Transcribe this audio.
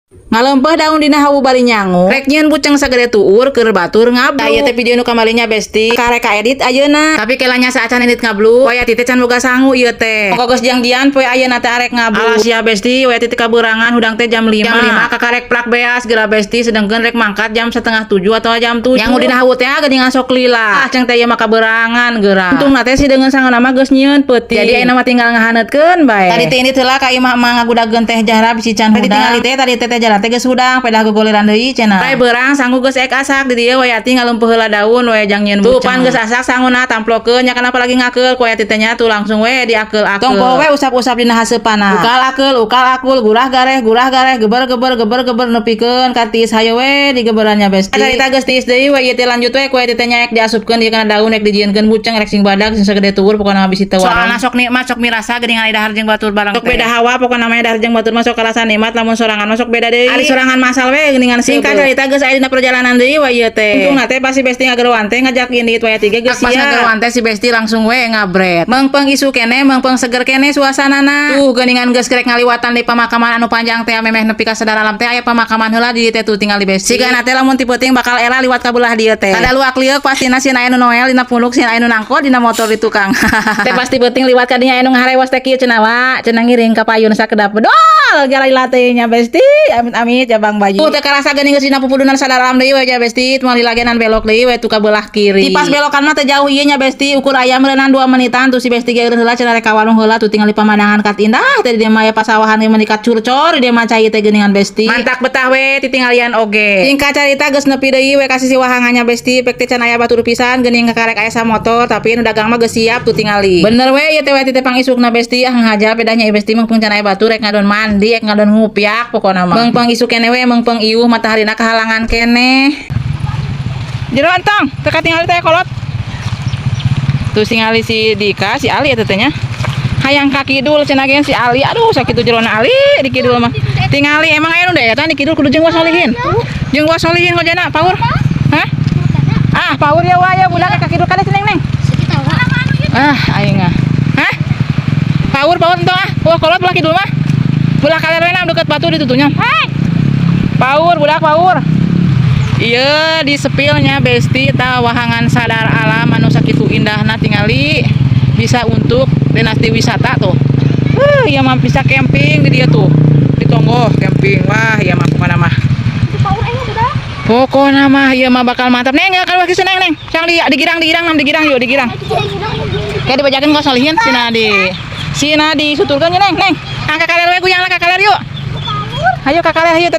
Ngalempeh daun dina hawu bari nyangu. Rek nyieun buceng sagede tuur keur batur ngablu. Tah, ieu teh video nu kamarinya, Besti. Karek kaedit ayeuna. Tapi kelanya saacan edit ngablu. Waya teh can boga sangu ieu teh. Pokok geus jangjian poe ayeuna teh arek ngablu. Alas ya, Besti, waya teh kaberangan hudang teh jam 5. Jam 5 kakarek plak beas geura, Besti, sedengkeun rek mangkat jam setengah 7 atau jam 7. Nyangu dina hawu teh geuningan sok lila. Ah, ceng teh ieu mah kaberangan geura. Untungna teh si deungeun sanguna mah geus nyieun peuting. Jadi ayeuna mah tinggal ngahaneutkeun bae. Tadi teh ini heula ka imah mah ngagudageun teh jahra bisi can hudang. Tadi tingali teh tadi teh teh jahra teh geus hudang pedah gogoleran deui cenah. Bae beurang sangu geus ek asak di dieu wayati ngalempeuh heula daun we jang nyieun buceng. Tuh pan geus asak sanguna tamplokeun nya, kenapa lagi ngakeul ku wayati teh nya, tuh langsung we diakeul-akeul. Tong poho we usap-usap dina haseupana. Ukal akeul, ukal akul, gurah gareh, gurah gareh, geber geber geber geber nepikeun ka tiis, hayo we digeberannya, Besti. Carita geus tiis deui we ieu teh, lanjut we ku wayati teh nya, ek diasupkeun ieu kana daun, ek dijieunkeun buceng, rek sing badag sing sagede tuur, pokona mah bisi teu warang. Soalna sok nikmat, sok mirasa geuningan dahar jeung batur bareng. Sok beda hawa pokona mah, dahar jeung batur mah sok karasa nikmat, lamun sorangan mah sok beda deui. Ari sorangan masal we geuningan. Singkat carita geus aya dina perjalanan deui we ieu teh. Untungna teh pasti Besti ngageroan teh ngajak indit, wayati ge geus. Pas ngageroan teh si Besti langsung we ngabret. Mengpeng isuk kene, mengpeng seger kene suasanana. Tuh geuningan geus kerek ngaliwatan di pamakaman anu panjang teh, memeh nepi ka Sadar Alam teh aya pamakaman heula di dieu teh, tuh tinggal di Besti. Sigana teh lamun ti peuting bakal era liwat ka belah dieu teh. Kada luak lieuk pastina sieun aya nu noel dina punuk, sieun aya nu nangko dina motor di tukang. Teh pasti peuting liwat ka dinya aya nu ngaharewos teh kieu cenah wa, cenah ngiring ka payun sakedap dol jalai latenya, Besti. Amit-amit ya Bang Bayu. Tuh teh karasa geuning geus dina pupudunan Sadar Alam deui we ja, Besti, moal dilagenan belok deui we tuh ka belah kiri. Di pas belokan mah teh jauh ieu nya, Besti, ukur aya meureunnan 2 menitan. Tuh si Besti ge heula cenah rek ka warung heula. Tuh tinggal di pamandangan kat indah teh di dieu mah, aya pasawahan ge menikat curcor di dieu mah cai teh geuningan, Besti. Mantak betah we titinggalian oge. Singkat carita geus nepi deui we ka sisi wahangannya, Besti, pek teh can aya batur pisan geuning, kakarek aya samotor tapi nu dagang mah geus siap tuh tingali. Bener we ieu teh we teh pangisukna, Besti, ah ngahaja pedahnya ieu Besti, mengpeng can aya batur rek ngadon mandi, rek ngadon ngupiak pokona mah. Mengpeng isuk kene we, mengpeng iuh mataharina kahalangan kene. Jero entong, teu katingali teh kolot. Tuh singali si Dika, si Ali eta teh nya. Hayang ka kidul cenah ge si Ali. Aduh, sakitu jerona Ali di kidul mah. Tingali emang aya nu eta di kidul kudu jeung wasolihin. Jeung wasolihin ngojana paur. Hah? Ah, paur ya wa ya budak ka kidul kade si Neng Neng. Ah, aing ah. Hah? Paur paur entong ah. Wah, kolot belah kidul mah. Belah kaler we deket batu ditutunya. Paur budak paur. Iya di sepilnya, Besti, ta wahangan Sadar Alam anu sakitu indahna, tingali bisa untuk dinasti wisata tuh. Iya mah bisa camping di dia tuh. Di Tonggoh camping. Wah, iya mah pokokna mah. Pokokna mah ieu mah bakal mantap. Neng, enggak keluar neng neng. Sang di digirang digirang nam digirang yuk digirang. Kayak dibacakeun kok solihin sina di sina disuturkeun neng neng. Angka kaler we guyang lah ka kaler yuk. Ayo ka kaler ayo.